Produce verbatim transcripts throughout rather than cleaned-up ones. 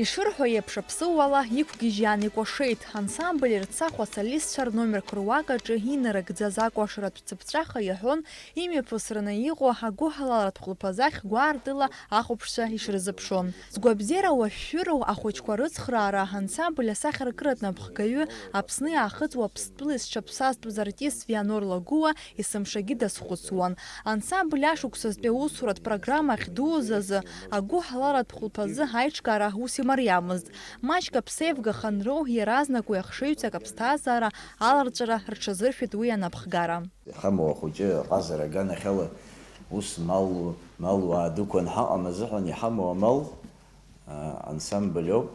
Ишырҳәо еиԥш, аԥсыуала иқәгьежьаан икәашеит. Ансамбль Ерцахә асолистцәа рномерқәа руак аҿы инарыгӡаз акәашаратә цыԥҵәаха иаҳәон имҩаԥысраны иҟоу агәыҳалалратә хәылԥазы ахь гәаартыла ахәаԥшцәа ишрызыԥшуан. Згәабзиара уашәшәыроу ахәыҷқәа рыцхраара ансамбль асахьаркыратә напхгаҩы, Аԥсны иаахыҵуа Аԥстәыла зҽаԥсазтәыз артист Вианор Лагәыуа есымшагьы дазхәыцуан. Ансамбль ашықәсазтәи аусуратә программа ахьдуз азы агәыҳалалратә хәылԥазы аиҿкаара ус имариамызт. Маҷк аԥсеивгаханроу иаразнак уи ахшыҩҵак аԥсҭазаара аларҵәара рҽазыршәеит уи анапхгара. Иҳамоу ахәыҷы аҟазара аганахьала ус малу-, малуаа дықәын ҳаҟам азыҳәан иҳамоу амал, аа, ансамбль ауп.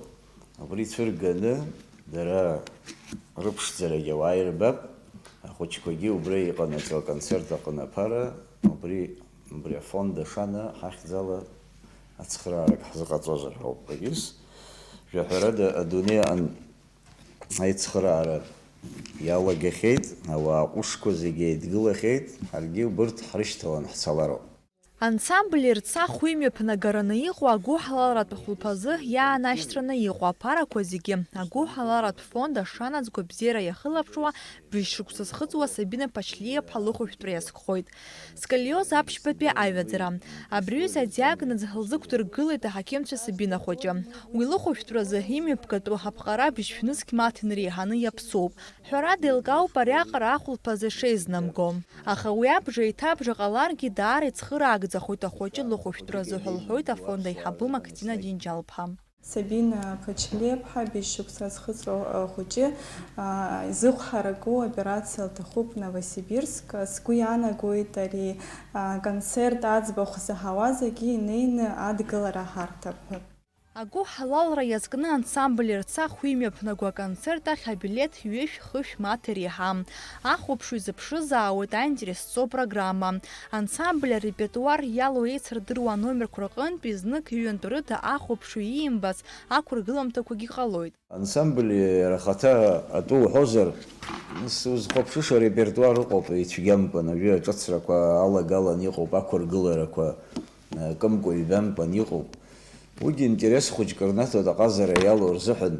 Убри цәырганы дара рыԥшӡарагьы ауаа ирбап, ахәыҷқәагьы убра иҟанаҵо аконцерт аҟны аԥара, убри, убри афонд Ашана ҳахьӡала ацхраарак ҳзыҟаҵозар ҳәа ауп егьыс. Жәаҳәарада, адунеи аҟны аицхыраара иалагахьеит, ауаа ҟәышқәа зегьы еидгылахьеит, ҳаргьы убырҭ ҳрышьҭалан ҳцалароуп. Ансамбль Ерцахә имҩаԥнагараны иҟоу агәыҳалалратә хәылԥазы иаанашьҭраны иҟоу аԥарақәа зегьы агәыҳалалратә фонд Ашана згәабзиара иахылаԥшуа быжь шықәса зхыҵуа Сабина Ԥачлиаԥҳа лыхәышәтәра иазкхоит. Сколиоз аԥшьбатәи аҩаӡара. Абри аҩыза адиагноз лзықәдыргылеит аҳақьымцәа Сабина хәыҷы. Уи лыхәышәтәразы имҩаԥгатәу аԥҟара быжьшәнызқь маҭ инреиҳаны иаԥсоуп. Ҳәарада, еилкаауп ариаҟара ахәылԥазы шеизнамго. Аха уи абжа еиҭабжа ҟаларгьы, даара ицхыраагӡахоит ахәыҷы лыхәышәтәразы ҳәа лҳәоит афонд аиҳабы Мактина Џьынџьал-ԥҳа. Сабина Ԥачлиаԥҳа, быжь шықәса зхыҵуа, а, хәыҷы, а, изыхәҳарагоу операциа лҭахуп Новосибирск. Сгәы иаанагоит ари, а, концерт аӡбахә заҳауа зегьы инеины адгылара ҳарҭап ҳәа. Агәыҳалалра иазкны ансамбль Ерцахә имҩаԥнаго аконцерт ахь абилеҭ ҩышә-хышә маҭ иреиҳам. Ахәаԥшҩы изыԥшызаауеит аинтерес зҵоу программа. Ансамбль арепертуар иалоу еицырдыруа аномерқәа рҟынтәи знык-ҩынтә рыда ахәаԥшҩы иимбац ақәыргыламҭақәагьы ҟалоит. Ансамбль иара ахаҭа атәы уҳәозар, сызхәаԥшыша арепертуар ыҟоуп, ицәгьамкәан, уажәы аҿыцрақәа алагалан иҟоуп, ақәыргыларақәа, э, кымкәа-ҩбамкәан иҟоуп. Уигьы интерес хәыҷк рнаҭоит аҟазара иалоу рзыҳәан.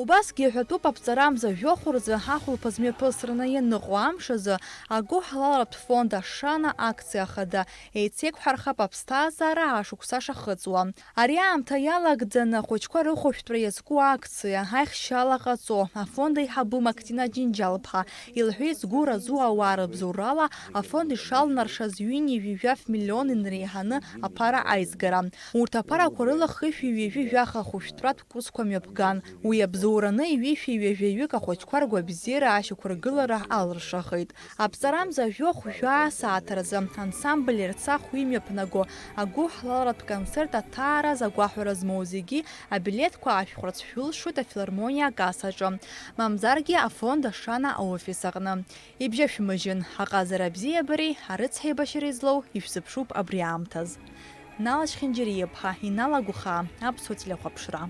Убасгьы иҳәатәуп аԥҵарамза жәохә рзы ахәылԥаз мҩаԥысраны ианыҟоу амш азы агәыҳалалратә фонд Ашана акциа хада еицеиқәҳархап аԥсҭазаара ашықәса шахыҵуа. Ари аамҭа иалагӡаны ахәыҷқәа рыхәышәтәра иазку акциа аихшьала ҟаҵо, афонд аиҳабы Мактина Џьынџьал-ԥҳа илҳәеит, згәы разу ауаа рыбзоурала афонд ишалнаршаз ҩынҩажәи жәаф миллион инреиҳаны аԥара аизгара. Урҭ аԥарақәа рыла хышәи ҩажәи жәаха ахәышәтәратә курсқәа мҩаԥган. Уи абзоураны ҩышәи ҩажәаҩык ахәыҷқәа ргәабзиара ашьақәыргылара алыршахеит. Аԥҵарамза жәохә жәаа сааҭ рзы ансамбль Ерцахә имҩаԥнаго агәыҳалалратә концерт аҭаара азы агәаҳәара змоу зегьы абилеҭқәа аашәхәарц шәылшоит афилармониа акассаҿы, мамзаргьы афонд Ашана аофис аҟны. Ибжьашәмыжьын, аҟазара абзиабареи арыцҳаибашьареи злоу ишәзыԥшуп абри аамҭаз. Нала Чхинџьариа-ԥҳа, Инал Агәхаа, Аԥсуа телехәаԥшра.